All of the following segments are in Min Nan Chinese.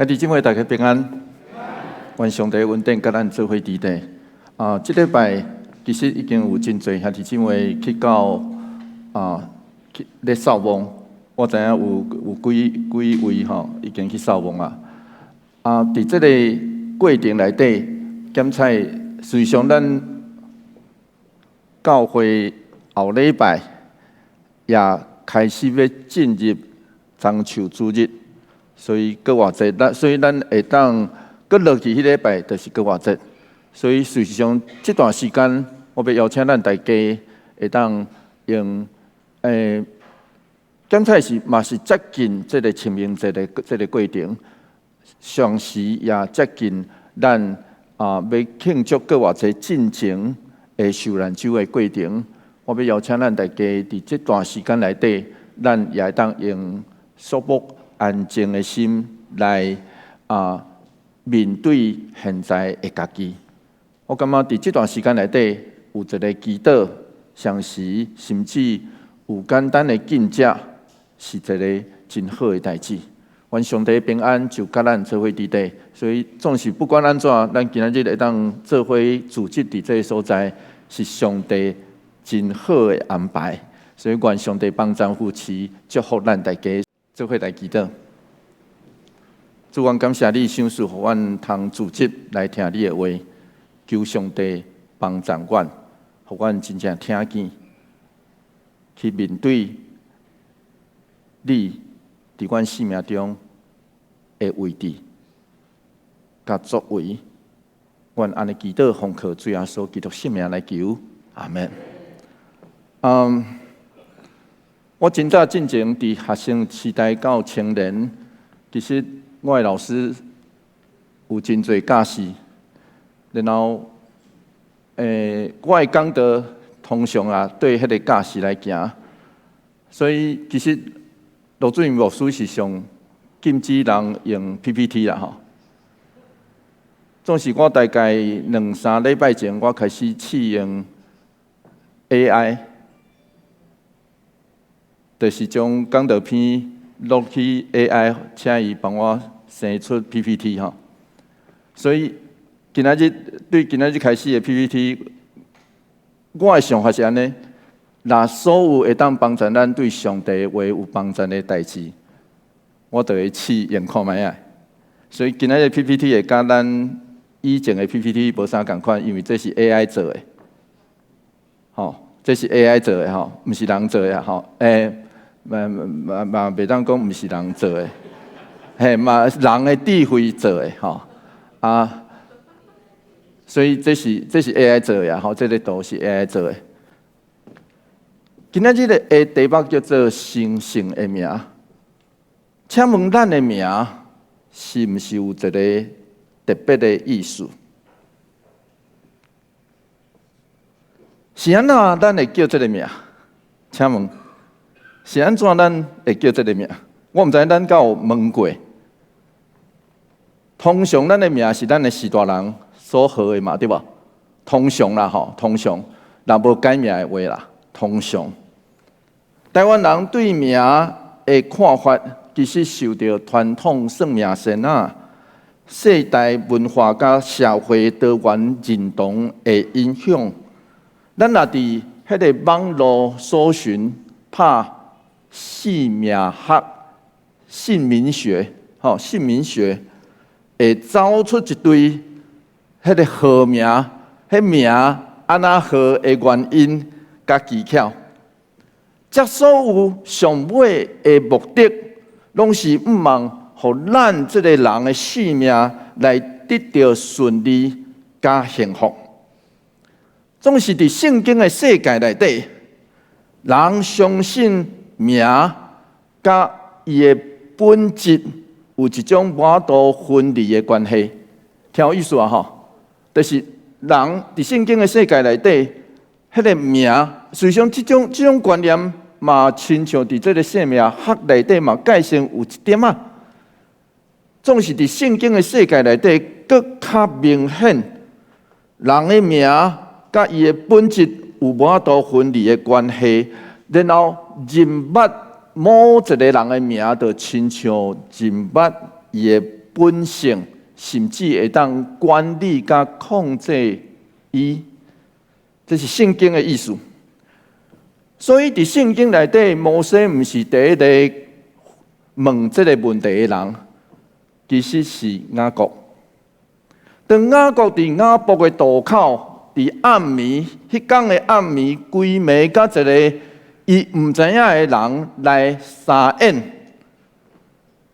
兄弟姊妹，大家平安。願上帝恩典佮咱做伙佇底。啊，這禮拜其實已經有真濟兄弟姊妹去到啊去咧掃墓。我知影有幾幾位吼已經去掃墓啊。啊，佇這個過程內底，檢採事實上咱教會後禮拜也開始欲進入棕樹主日。所以復活節，所以咱會當閣落去彼禮拜，就是復活節。所以事實上，這段時間，我欲邀請咱大家會當用檢採是嘛是接近這個清明節的這個過程，同時也接近咱啊欲慶祝復活節進前的受難週的過程。我欲邀請咱大家佇這段時間內底，咱也會當用肅穆安靜的心來啊面對現在的家己。我感覺佇這段時間內底有一個祈禱，同時甚至有簡單的禁食，是一個真好的代誌。願上帝平安就佮咱做伙佇底。所以總是不管按怎，咱今仔日會當做伙聚集佇這個所在，是上帝真好的安排。所以願上帝幫贊扶持，祝福咱大家。做伙來祈禱。主，阮感謝你賞賜，予阮通聚集來聽你的話，求上帝幫助阮，予阮真正聽見，去面對你佇阮生命中的位置佮作為。阮按呢祈禱，奉靠主耶穌基督聖名來求，阿門。我真早進前佇學生時代到青年，其實我的老師有真濟教示，然後，我的講道通常啊對彼個教示來行，所以其實羅主任牧師是上禁止人用 PPT 啦吼。總是我大概兩三禮拜前，我開始試用 AI。就是將講道片落去 AI，請伊幫我生出 PPT 吼。所以今仔日對今仔日開始的 PPT，我的想法是按呢：若所有會當幫助咱對上帝話有幫助的代誌，我就會試用看覓仔。所以今仔日 PPT 會佮咱以前的 PPT 無啥仝款，因為這是 AI 做的，吼，這是 AI 做的吼，毋是人做的吼，嘛嘛嘛袂當講毋是人做的，嘿嘛人的智慧做的吼啊，所以這是 AI 做的吼，這個圖是 AI 做的。今仔日的題目叫做神聖的名，請問咱的名是毋是有一個特別的意思？是按怎咱會叫這個名？請問？是按怎咱會叫這個名？我毋知咱敢有問過。通常咱的名是咱的序大人所號的嘛，對無？通常啦吼，通常若無改名的話啦，通常。台灣人對名的看法，其實受著傳統算命仙仔、世代文化佮社會多元認同的影響。咱若佇彼個網路搜尋拍姓名學、姓名學，吼，姓名學會走出一堆彼個號名，彼名按怎號的原因佮技巧。這所有上尾的目的，攏是向望予咱這個人的性命來得著順利佮幸福。總是佇聖經的世界內底，人相信名佮伊的本質有一種無法度分離的關係，聽有意思啊吼？就是人佇聖經的世界內底，彼個名，實際上這種觀念嘛，親像佇這個姓名學內底嘛，蓋成有一點仔。總是佇聖經的世界內底，閣較明顯，人的名佮伊的本質有無法度分離的關係，然後認捌某一個人的名，就親像認捌伊的本性，甚至會當管理佮控制伊。這是聖經的意思。所以佇聖經內底，摩西毋是第一個問這个問題的人，其實是雅各。當雅各佇雅博的渡口，佇暗暝，彼工的暗暝，規暝佮一个伊毋知影的人來相演，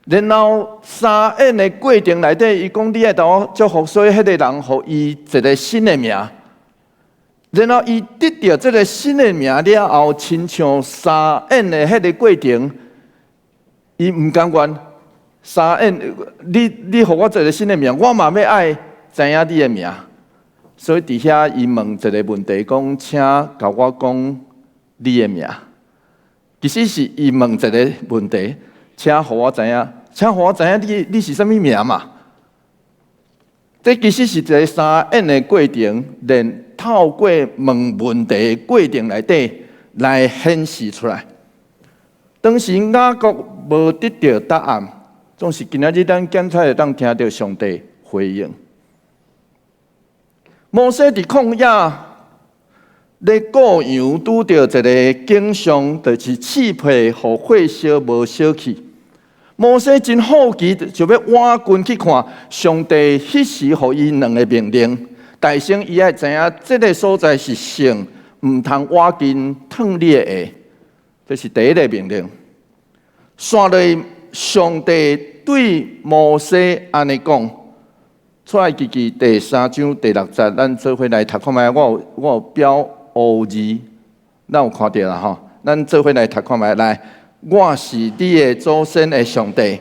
然後相演的過程內底，伊講你愛共我祝福，所以彼个人予伊一个新的名。然後伊得著這个新的名了後，親像相演的彼个過程，伊毋甘願相演，你予我一个新的名，我嘛欲愛知影你的名。所以佇遐伊問一个問題，講請共我講你的名。其實是伊問一个問題，請予我知影，請予我知影你是啥物名嘛？這其實是一个相演的過程，連透過問問題的過程內底來顯示出來。當時雅各無得著答案，總是今仔日咱檢查會當聽著上帝回應。摩西佇曠野咧顧羊，拄著一个景象，就是刺皮予火燒無燒去。摩西真好奇，就欲倚近去看上帝彼時予伊兩个命令。大先伊愛知影這个所在是聖，毋通倚近脫你的鞋，這是第一个命令。紲落上帝對摩西按呢講，出埃及記第三章第六節，咱做伙來讀看覓。我有標烏字，咱有看著啦吼。咱做伙來讀看覓，來，我是你的祖先的上帝，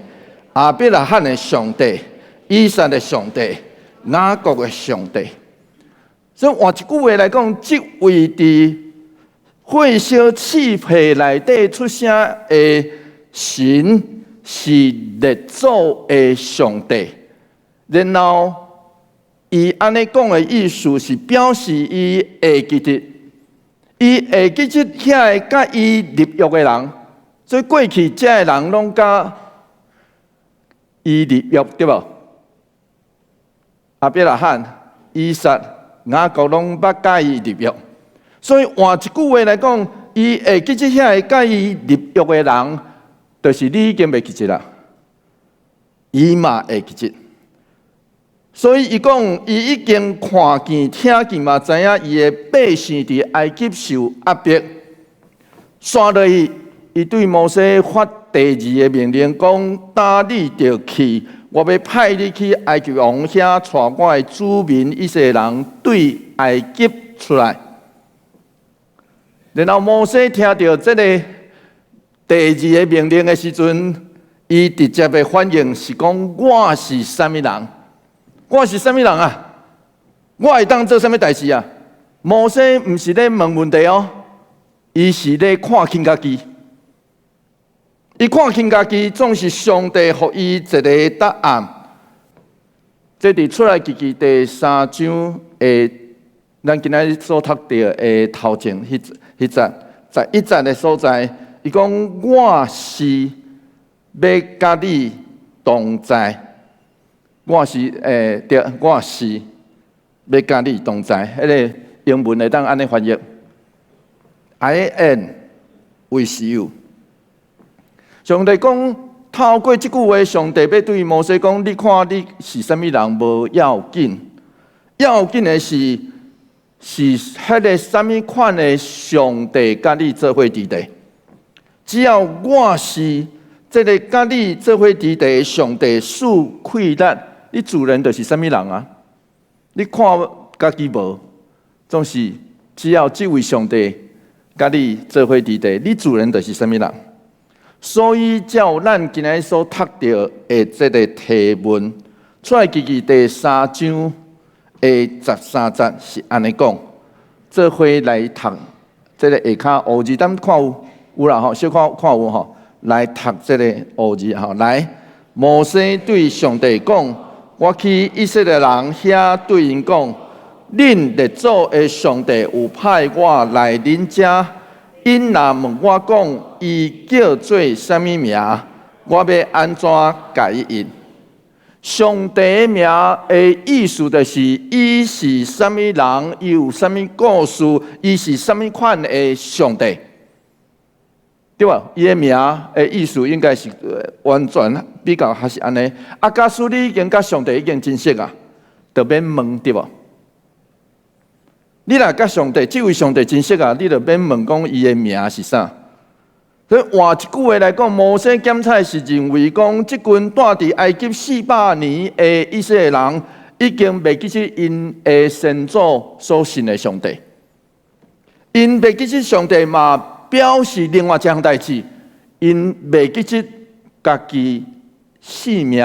亞伯拉罕的上帝，以撒的上帝，雅各的上帝。所以換一句話來講，這位佇火燒刺皮內底出聲的神是列祖的上帝。然後，伊按呢講的意思是表示伊會記得，伊會記得遐个佮伊立約的人，所以過去這个人攏佮伊立約，對無？亞伯拉罕、以撒、雅各攏捌佮伊立約，所以換一句話來講，伊會記得遐个佮伊立約的人，就是你已經袂記得啦，伊嘛會記得。所以伊講，伊已經看見、聽見嘛，知影伊的百姓佇埃及受壓迫。紲落去，伊對摩西發第二个命令，講：今你著去，我欲派你去埃及王遐，帶我的子民以色列人對埃及出來。然後摩西聽著這个第二个命令的時陣，伊直接的反應是講：我是啥物人？我是啥物人啊？我會當做啥物代誌啊？摩西毋是咧問問題哦，伊是咧看輕家己。伊看輕家己，總是上帝予伊一个答案。這佇出埃及記第三章的，咱今仔日所讀著的頭前彼節11節的所在，伊講我是欲佮你同在。我是對，我是欲佮你同在。彼个英文會當按呢翻譯：I am with you。上帝講，透過這句話，上帝欲對摩西講：你看你是啥物人，無要緊，要緊的是是彼个啥物款的上帝佮你做伙佇咧。只要我是這个佮你做伙佇咧的上帝賜氣力，你自然就是啥物人啊？你看家己無，總是只要這位上帝佮你做伙佇咧，你自然就是啥物人。所以，照咱今仔日所讀著的這个題文，出埃及記第三章的13節是按呢講，做伙來讀這个下跤烏字，咱看有有啦吼，小可看有吼，來讀這个烏字吼，來，摩西對上帝講：我去以色列人遐對𪜶講，恁列祖的上帝有派我來恁遮，𪜶若問我講，伊叫做啥物名，我欲按怎共伊應？上帝的名的意思就是，伊是啥物人，伊有啥物故事，伊是啥物款的上帝，對無？伊的名的意思應該是完全比較還是按呢。啊，假使你已經佮上帝已經真熟啊，就免問對無？你若佮上帝，這位上帝真熟啊，你就免問講伊的名是啥。所以換一句話來講，摩西檢採是認為講，這群蹛佇埃及400年的以色列人，已經袂記得𪜶的先祖所信的上帝。𪜶袂記得上帝嘛，表示另外一項代誌，𪜶袂記得家己性命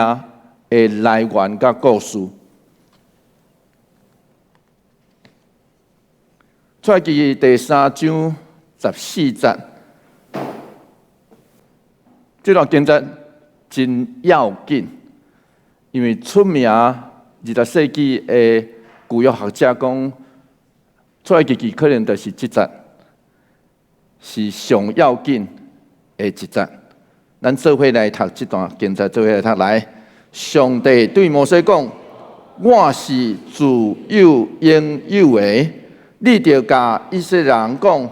的來源佮故事。出埃及記第三章十四節。這段經節真要緊，因為出名20世紀的舊約學者講，出埃及記可能就是這節，是上要緊的一節。咱做伙來讀這段經節，做伙來讀來。上帝對摩西講：我是自有永有的，你著共以色列人講，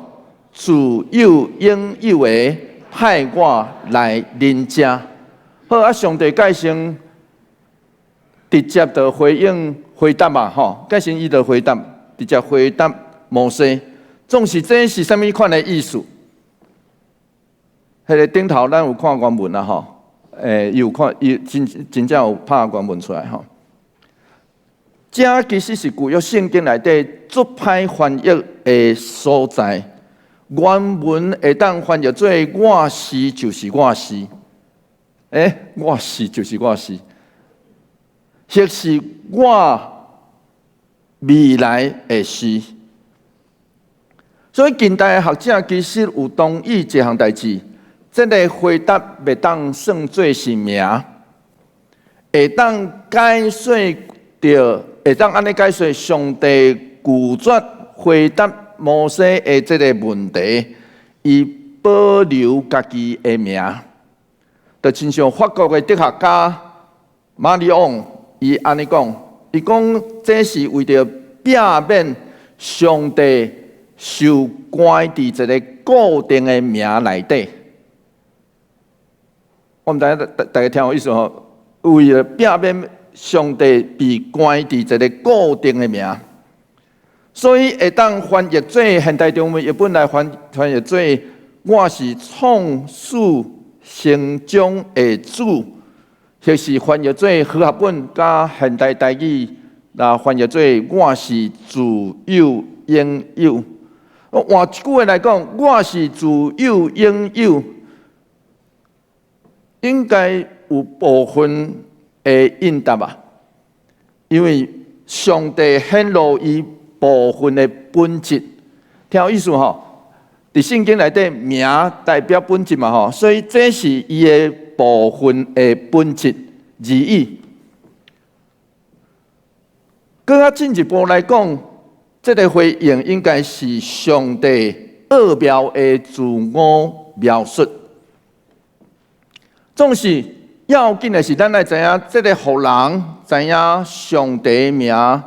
自有永有的派我來恁遮。好啊，上帝改成直接就回應回答嘛，吼，改成伊就回答，直接回答摩西。總是這是啥物款的意思？彼個頂頭咱有看原文啊，吼，伊有看，伊真真正有拍原文出來吼。這其實是舊約聖經內底足歹翻譯的所在。原文會當翻譯做我是就是我是，我是就是我是，或是我未來會是。所以近代的學者其實有同意這項代誌，這個回答袂當算做是名，會當解釋著，會當按呢解釋，上帝拒絕回答摩西的這個問題，伊保留家己的名，就親像法國的哲學家馬里昂，伊按呢講，伊講這是為著避免上帝受關佇一個固定的名內底。我毋知影大家聽有意思無？為著避免上帝被關佇一個固定的名。所以會當翻譯做現代中文譯本來翻譯做，我是創始成終的主，或是翻譯做和合本佮現代台語來翻譯做我是自有永有。換一句話來講，我是自有永有，應該有部分的應答吧？因為上帝顯露伊部分的本質，聽有意思吼？佇聖經內底，名代表本質嘛吼，所以這是伊的部分的本質而已。閣較進一步來講，這個回應應該是上帝奧妙的自我描述。總是要緊的是，咱愛知影這個予人知影上帝名。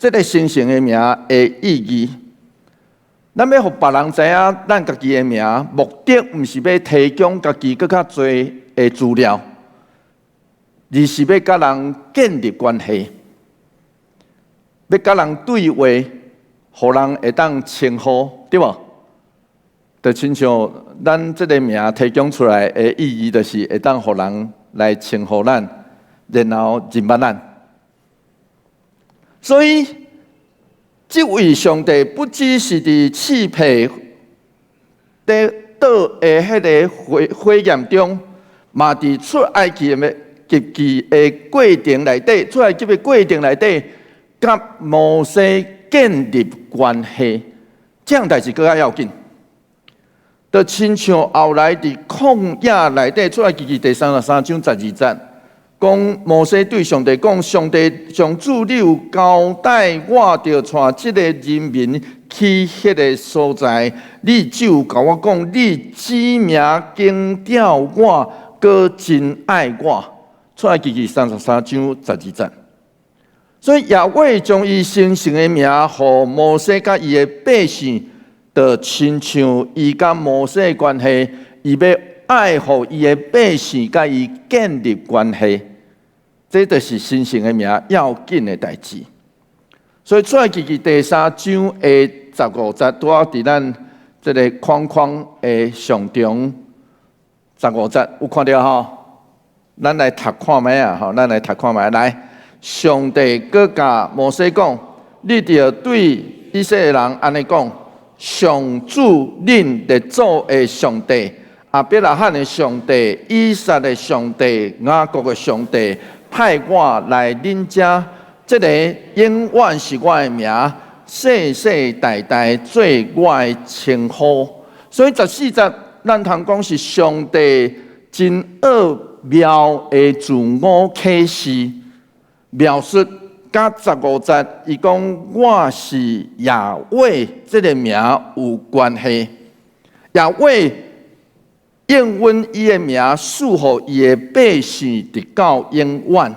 這個神聖的名的意義，咱欲予別人知影咱家己的名，目的毋是欲提供家己閣較濟的資料，而是欲佮人建立關係，欲佮人對話，予人會當稱呼，對無？就親像咱這個名提供出來的意義，就是會當予人來稱呼咱，然後認捌咱。所以，這位上帝不只是佇刺皮佇島的彼个火焰中，嘛佇出埃及的過程內底，出埃及的過程內底，佮摩西建立關係，這項代誌閣較要緊。就親像後來佇曠野內底，出埃及記第33章12節。講摩西對上帝講：上帝上主，你有交代我，著帶這个人民去彼个所在。你只有共我講，你指名經吊我，閣真愛我。出埃及記33章12節。所以耶和華將伊神聖的名予摩西佮伊的百姓，就親像伊佮摩西的關係，伊欲愛予伊的百姓佮伊建立關係，這就是神聖的名要緊的代誌。所以出埃及記第三章的十五節，拄仔佇咱這个框框的上中十五節有看著吼？咱來讀看覓啊？吼，咱來讀看覓來。上帝閣佮摩西講：你著對以色列人按呢講，上主恁列祖的上帝，亞伯拉罕的上帝、以撒的上帝、雅各的上帝，派我來恁遮，這个永遠是我的名，世世代代做我的稱呼。所以十四節，咱通講是上帝真奧妙的自我啟示。描述佮十五節，伊講我是耶和華這个名有關係。耶和華應允伊的名，賜予伊的百姓，直到永遠。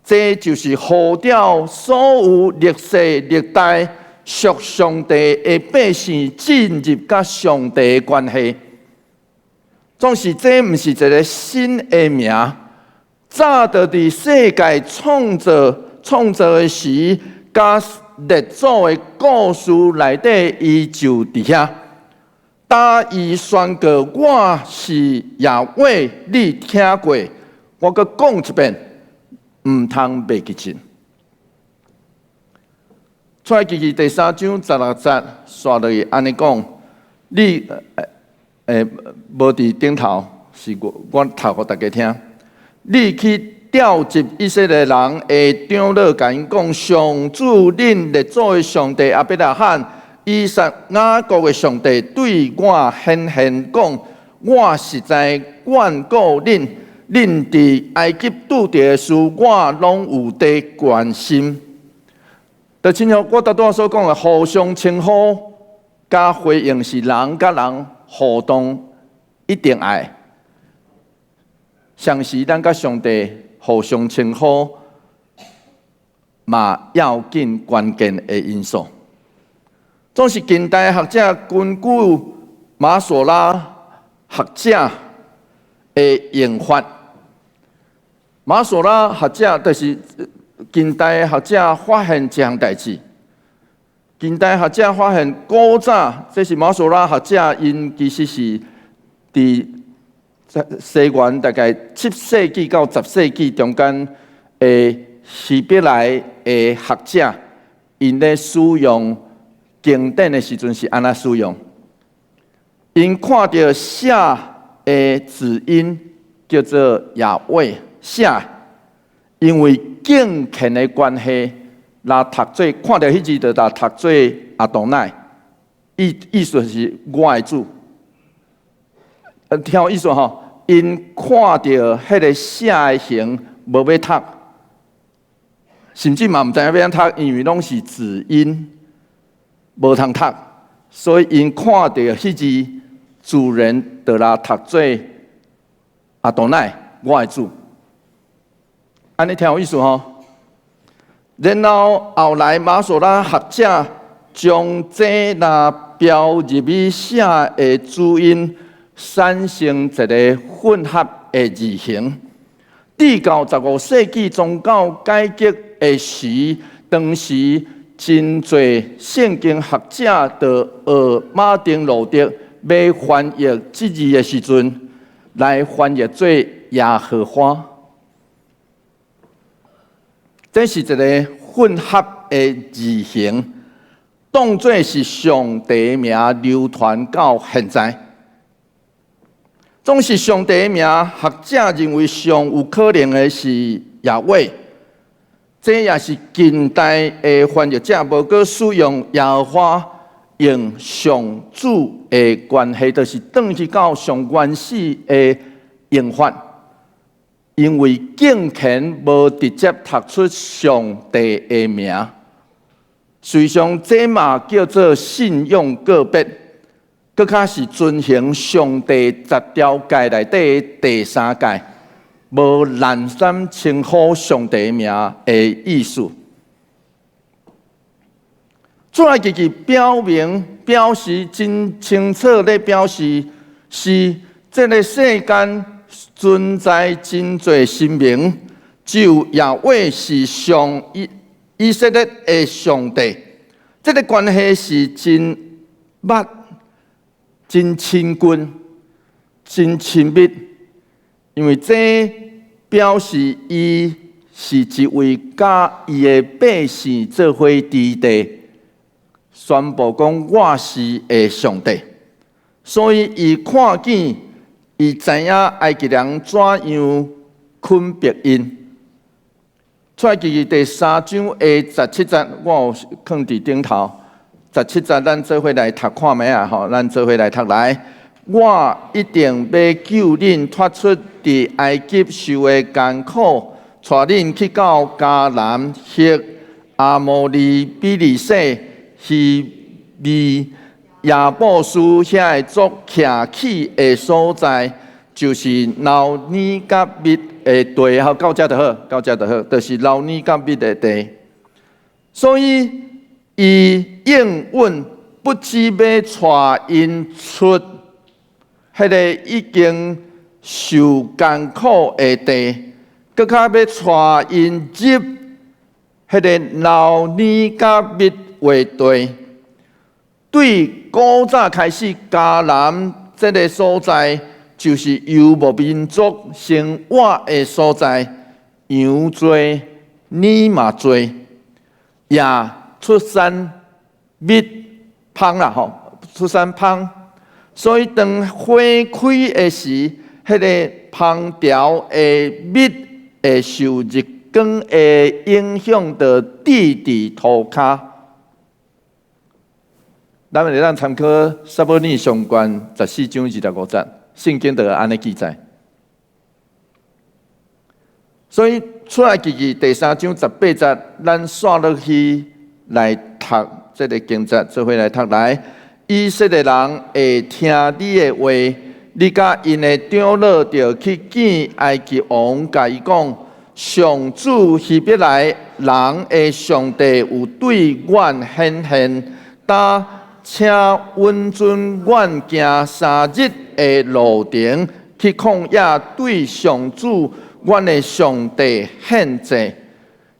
這就是呼召所有歷世歷代屬上帝的百姓進入佮上帝的關係。總是這毋是一个新的名。早就佇世界創造創造的時，佮列祖的故事內底，伊就佇遐。當伊宣告我是耶和華，你聽過，我閣講一遍，毋通袂記得。出埃及記第三章十六節，紲落去按呢講，你無佇頂頭，是我我讀予大家聽。你去召集以色列人的長老，共𪜶講：上主恁列祖的上帝亞伯拉罕、以撒、雅各的上帝對我顯現講：我實在眷顧恁，恁佇埃及拄著的事，我攏有佇關心。就親像我拄仔所講的，互相稱呼佮回應是人佮人互動一定愛。相時咱佮上帝互相稱呼，嘛要緊關鍵的因素。總是近代學者根據馬索拉學者的用法，馬索拉學者就是近代學者發現這項代誌。近代學者發現古早，這是馬索拉學者，𪜶其實是佇西元大概七世紀到十世紀中間的希伯來的學者，𪜶咧使用經典的時陣是按怎使用？𪜶看著寫的子音叫做耶和華寫，因為敬虔的關係，來讀做看著彼字就來讀做阿多乃，意意思是我的主。聽有意思吼？𪜶看著彼个寫的形無欲讀，甚至嘛毋知影欲按怎讀，因為攏是子音，無通讀，所以𪜶看著彼字，自然就來讀做阿多乃，我的主。按呢聽有意思吼？然後後來馬索拉學者將這若標入去寫的子音，產生一个混合的字形。直到十五世紀宗教改革的時，當時真濟聖經學者就學馬丁路德欲翻譯這字的時陣，來翻譯做耶和華。這是一个混合的字形，當作是上帝名流傳到現在。總是上帝的名，學者認為上有可能的是耶和華，這也是近代的翻譯者無閣使用耶和華用上主的關係，就是轉去到上原始的用法，因為敬虔無直接讀出上帝的名，事實上這嘛叫做信仰告別。閣較是遵行上帝十條誡內底第三誡，無濫三稱呼上帝名的意思。出埃及記表明表示真清楚咧，表示是這个世間存在真濟神明，只有耶和華是上以色列的上帝。這个關係是真密、真親近、真親密，因為這表示伊是一位佮伊的百姓做伙佇地，宣布講我是的上帝，所以伊看見，伊知影埃及人怎樣捆縛𪜶。出埃及記第三章的十七節，我有囥佇頂頭。十七節，咱做伙來讀看覓啊？吼，咱做伙來讀來。我一定欲救恁脫出佇埃及受的艱苦，帶恁去到迦南、赫、亞摩利、比利洗、希未、耶布斯遐个族徛起的所在，就是流奶佮蜜的地。好，到遮就好，到遮就好，就是流奶佮蜜的地。所以，伊應允不只欲帶𪜶出彼个已經受艱苦的地，閣較欲帶𪜶入彼个流奶佮蜜的地。對古早開始，迦南這个所在就是游牧民族生活的所在，羊濟，奶嘛濟，也出產蜜蜂啦吼，出產蜂。所以當花開的時，彼个蜂巢的蜜會受日光的影響，就滴佇塗跤。咱會當參考撒母耳上卷14章25節，聖經就按呢記載。所以出埃及記第三章十八節，咱紲落去來讀這个經節，做伙來讀來。以色列人會聽你的話，你佮𪜶的長老著去見埃及王，共伊講：上主希伯來人的上帝有對阮顯現，焦請允准阮行三日的路程，去曠野對上主阮的上帝獻祭。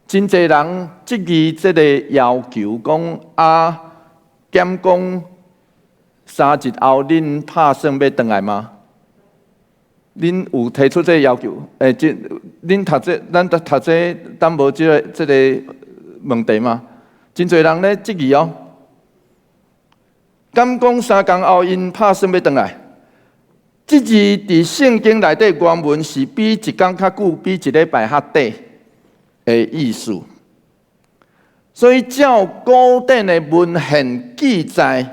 真濟人質疑這个要求，講啊，敢講三日後恁拍算欲轉來嗎？恁有提出這个要求？欸，這恁讀這，咱讀讀這，敢無這个問題嗎？真濟人咧質疑哦。敢講三工後𪜶拍算欲轉來？這字佇聖經內底原文是比一工較久，比一禮拜較短的意思。所以照古典的文獻記載，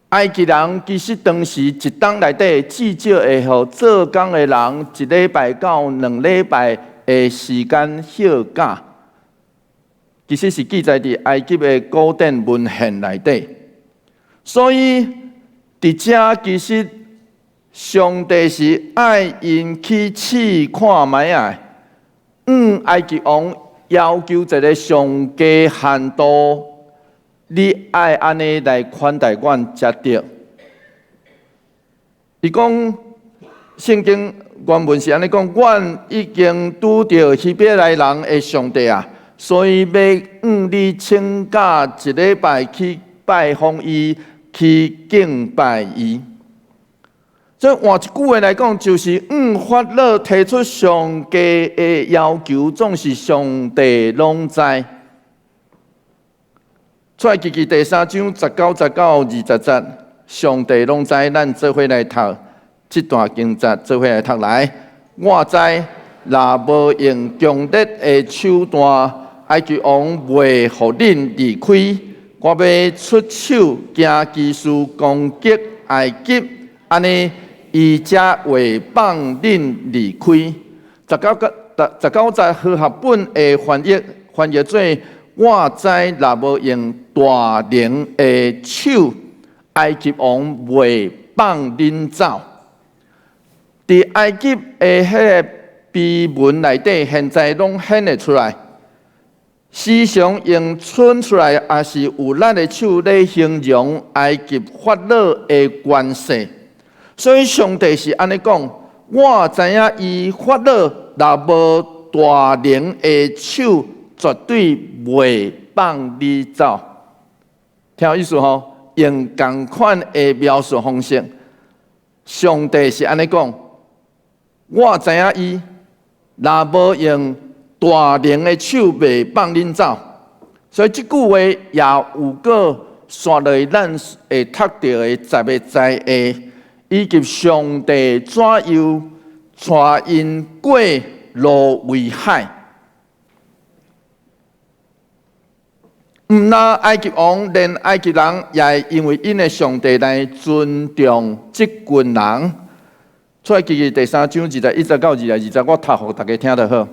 埃及人其實當時一冬內底至少會予做工的人一禮拜到兩禮拜的時間歇假。其實是記載佇埃及的古典文獻內底。所以佇遮其實上帝是愛𪜶去試看覓啊。埃及王要求一个上低限度，你愛按呢來款待阮才對。伊講聖經原文是按呢講，阮已經拄著希伯來人的上帝啊，所以欲向你請假一禮拜去拜訪伊，去敬拜伊。所以換一句話來講，就是法老提出上低的要求，總是上帝攏知。出埃及記第三章19節到20節，上帝攏知，咱做伙來讀這段經節，做伙來讀來。我知，若無用強力的手段，埃及王袂予恁離開。我欲出手行奇事攻擊埃及，按呢，伊才會放恁離開。19節和合本的翻譯翻譯做：我知若無用大能的手，埃及王袂放恁走。佇埃及的彼个碑文內底，現在攏顯會出來。時常用伸出來，抑是有力的手咧形容埃及法老的權勢。所以上帝是按呢講：我知影伊法老若無大能的手，絕對袂放你走。聽有意思吼？用仝款的描述方式，上帝是按呢講：我知影伊若無用大能的手，袂放恁走。所以這句話也有閣紲落咱會讀著的十个災厄，以及上帝怎樣帶𪜶過蘆葦海。毋但埃及王，連埃及人也會因為𪜶的上帝來尊重這群人。出埃及記第三章21節到22節，我讀予大家聽就好。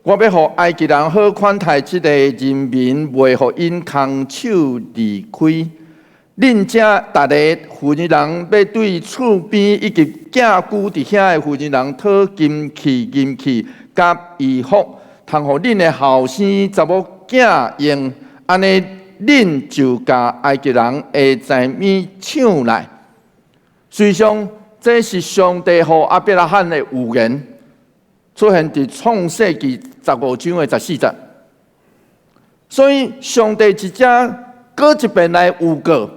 我欲予埃及人好款待這个人民，袂予𪜶空手離開。恁遮逐个負責人欲對厝邊以及寄居佇遐的婦人討金器、銀器佮衣服，通予恁的後生查某囝用，按呢恁就共埃及人的財物搶來。事實上，這是上帝予亞伯拉罕的預言，出現佇創世記15章的14節。所以，上帝佇遮閣一遍來預告，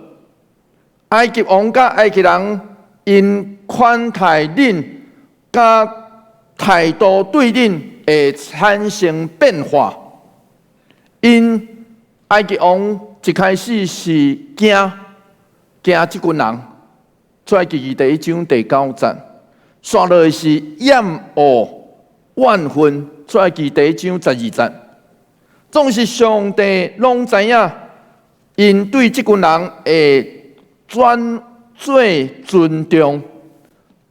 埃及王佮埃及人𪜶款待恁，佮態度對恁會產生變化。𪜶埃及王一開始是驚驚這群人，出埃及記第一章第九節，紲落來是厭惡怨恨，出埃及記第一章12節。總是上帝攏知影，𪜶對這群人會轉做尊重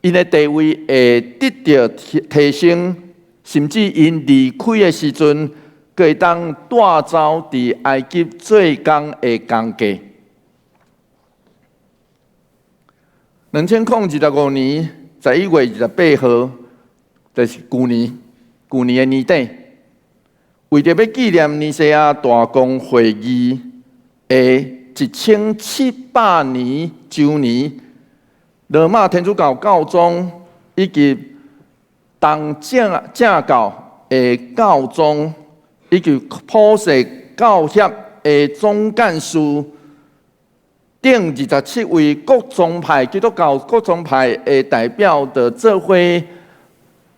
，𪜶的地位會得著提升，甚至𪜶離開的時陣，閣會當帶走佇埃及做工的工價。2025年11月28號，就是舊年，舊年的年底，為著欲紀念尼西亞大公會議的1700年週年，羅馬天主教教宗以及東正教的教宗，以及普世教協的總幹事等27位各宗派基督教各宗派的代表，就做伙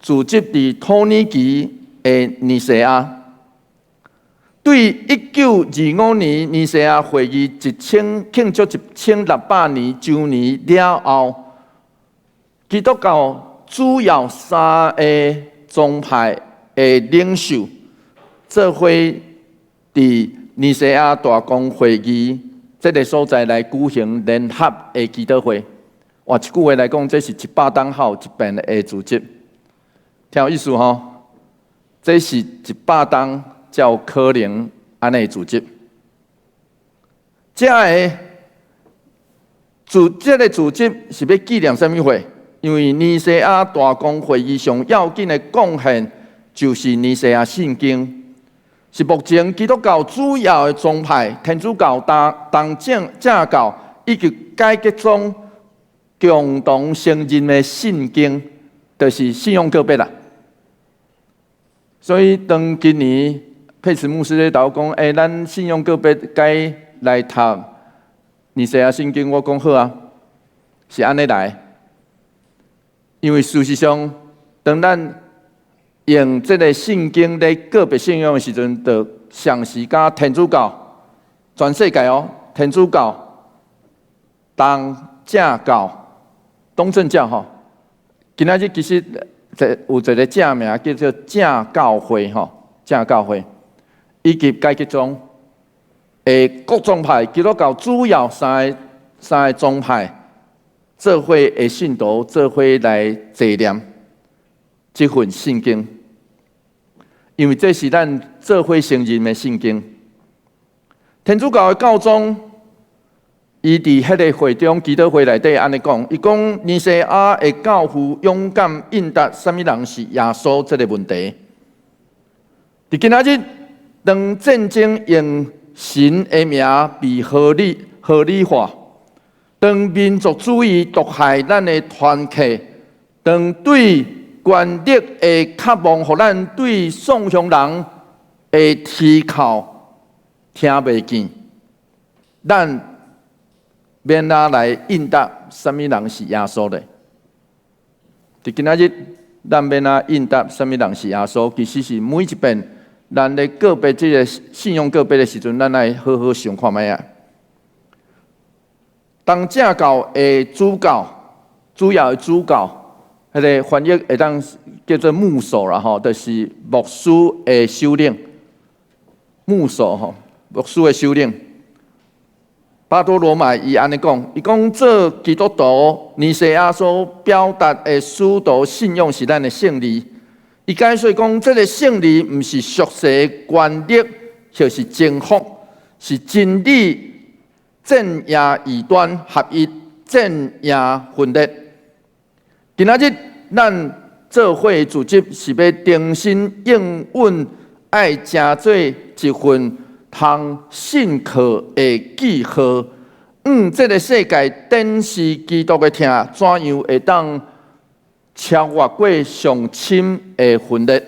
聚集佇土耳其的尼西亞。對1925年尼西亞會議一千慶祝1600年週年了後，基督教主要三個宗派的領袖做伙佇尼西亞大公會議這个所在來舉行聯合的祈禱會。換一句話來講，這是100冬後一遍的組織，聽有意思吼？這是100冬才有可能按呢組織。這个組這个組織是欲紀念啥物貨？因為尼西亞大公會議上要緊的貢獻就是尼西亞信經，是目前基督教主要的宗派天主教、東正教以及改革宗共同承認的信經，就是信仰告白啦。所以當今年佩慈牧師咧頭講，欸，咱信仰告白該來讀尼西亞信經，我講好啊，是按呢來。因為事實上，當咱用這个聖經咧告白信仰的時陣，就同時佮天主教，全世界哦，天主教、東正教、東正教吼，今仔日其實有一个正名叫做正教會吼，正教會以及改革宗的各宗派，基督教主要三个宗派。做伙的信徒做伙來紀念這份聖經，因為這是咱做伙承認的聖經。天主教的教宗伊佇彼个會中祈禱會內底按呢講，伊講尼西亞的教父勇敢應答啥物人是耶穌這个問題。佇今仔日，當戰爭用神的名被合理化，當民族主義毒害咱的團契，當對權力的渴望，予咱對喪鄉人的啼哭聽袂見，咱欲按怎來應答啥物人是耶穌咧？佇今仔日，咱欲按怎應答啥物人是耶穌？其實是每一遍咱咧告別這个信仰告別的時陣，咱愛好好想看覓仔。東正教的主教，主要的主教，彼个翻譯會當叫做牧首啦吼，就是牧師的首領。牧首吼，牧師的首領。巴多羅買伊按呢講，伊講做基督徒，尼西亞所表達的使徒信仰是咱的勝利。伊解說講，這个勝利毋是俗世的權力，或是征服，是真理戰贏異端，合一戰贏分裂。今仔日咱做伙組織是欲重新應允愛成做一份通信靠的記號。這个世界展示基督的疼，怎樣會當超越過上深的分裂？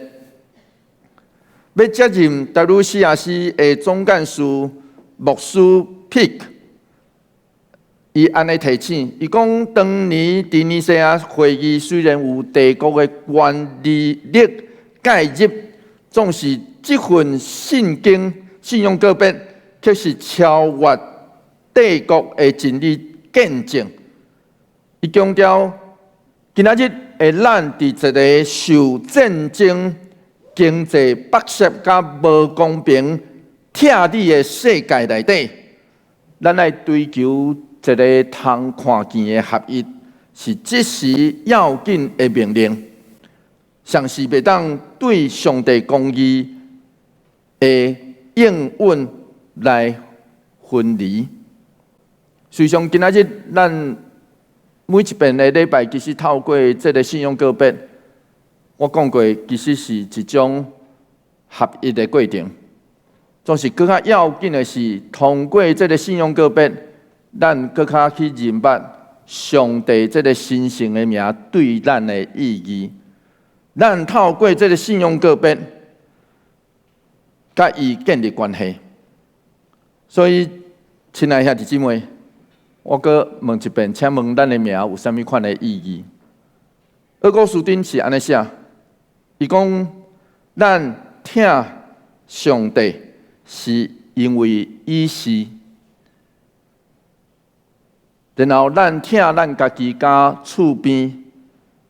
欲接任 WCRC 的總幹事牧師 Pick，伊按呢提醒，伊講當年佇尼西亞會議雖然有帝國的權力介入，總是這份信經信仰告別，卻是超越帝國的真理見證。伊強調，今仔日的咱佇一个受戰爭、經濟剝削佮無公平拆理的世界內底，咱愛追求一个通看見的合一，是這時要緊的命令，上是袂當對上帝公義的應允來分離。事實上，今仔日咱每一遍的禮拜，其實透過這个信仰告別，我講過，其實是一種合一的過程。總是閣較要緊的是，通過這个信仰告別，咱閣較去認捌上帝這个神聖的名對咱的意義。咱透過這个信仰告別，佮伊建立關係。所以，親愛兄弟姊妹，我閣問一遍，請問咱的名有啥物款的意義？奧古斯丁是按呢寫，伊講咱疼上帝是因為伊是，然後咱疼咱家己佮厝邊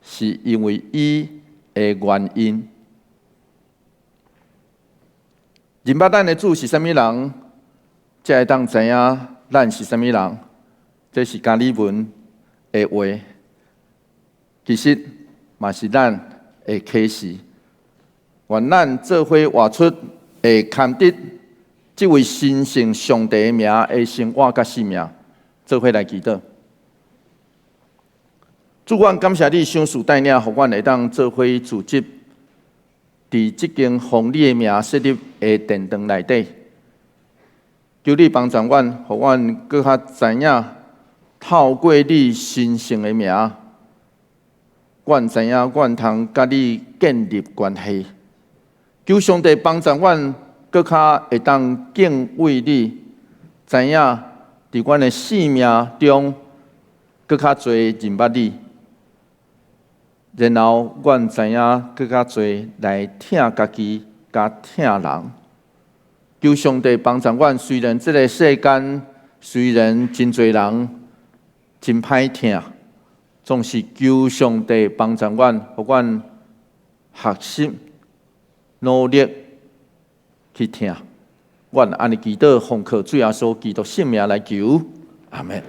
是因為伊的原因。認捌咱的主是啥物人，才會當知影咱是啥物人。這是加爾文的話，其實嘛是咱的啟示。願咱做伙活出會堪得這位神聖上帝的名的生活佮生命，做伙來祈禱。主，阮感謝你賞賜帶領，予阮會當做伙組織，佇這間奉你的名設立的殿堂內底，求你幫助阮，予阮閣較知影，透過你神聖的名，阮知影阮通佮你建立關係。求上帝幫助阮，閣較會當敬畏你，知影佇阮的生命中，閣較濟認捌你，然後阮知影閣較濟來疼家己，佮疼人。求上帝幫助阮，雖然這个世間雖然真濟人真歹疼，總是求上帝幫助阮，予阮學習努力去疼。阮按呢祈禱，奉靠主耶穌基督聖名來求，阿門。